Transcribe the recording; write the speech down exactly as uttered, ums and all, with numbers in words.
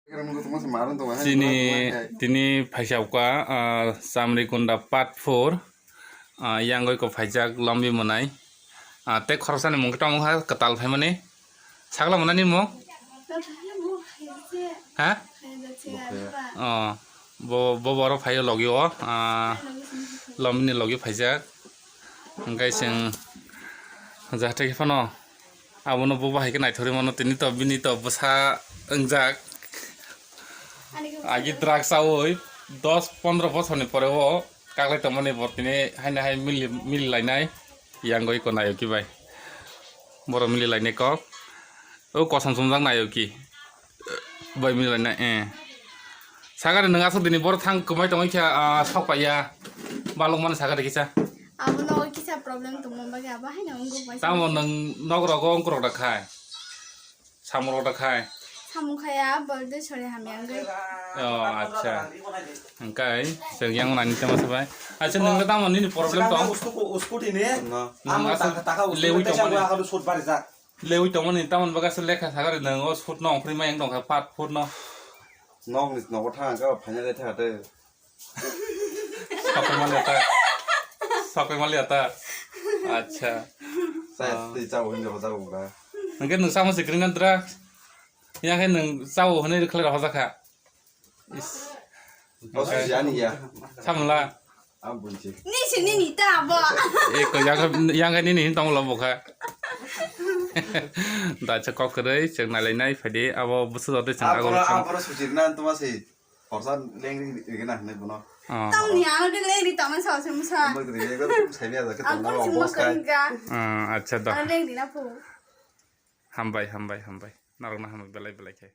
Chini tini phaisauka, ah, Chamrikunda part four, ah, yangoi ko phaijak lombi mwnai. Ah, tei khoroksa ni mung khe tamo ha kwtal phaimani. Sakla mwnani mung? Ha? Oh, bo, bo borok phaio logi o, ah, lombi ni logi phaijak. Hingkai chwng jahate khe phano. Abono bo bahai khe naithori mano, tini to bini to bwsa wngjak. Agi drugs chaui dos pondro bosorni pore o kaklai tongmani bo tini haino hai mili, mili lainai. Yangoi ko nayoki bai. Borok mili lainai kok. O kosom chumjak nayoki. Bai mili lainai, eh. Sakari nwng aswk dini borok thang kwmai tongwi kha, ah, sok paiya. Balok mano sakari kisa. Abono kisa problem tongma bagwi abo haino wngwi bai. Tamo nwng nok rogo ongkorok da khai. Samung rok da khai. Samung khaya, bol de sore hamya wngwi. Oh, acha. Hingkai, chwng yang nani tamo sabai. Acha, nwng tamo nini problem tong? Usko, usko tini. Nwng amo aswk taka, taka usko lewi tong mani. Lewi tongmani tamoni bagwi aswk lekha sakari nwng o sut no ongkhorwi ma yang tongkha, part four no. Nok ni nogo thang kha, phaina de thang de. Sokoi mali ata. Sokoi mali ata. Acha. Sai tei chao hinjo jao ga. Hingke nwng samo sikring na drugs. Yang khe nwng chao hwnwi rwkhlai rw hojakha. Is. Boss si ani ya. Samla. Ang bunchi. Ni si ni ni ta bo. Eko yang, yang khe nini hin tonglo bokha. Da cha kok kwrwi chwng nailainai phaidi abo bwswk jotoi chwng agor. Aboro, aboro sujirna tuma si. Khorsa lengri rigena hinwi bono. Oh. Tamni ano de lengri tongmani sao se musa. Omo kiri ego tum saibi aja ke tongma obo skai. Ah, acha da. Ano lengri na phu. Hambai, hambai, hambai. Narok na hambai belai belai khe.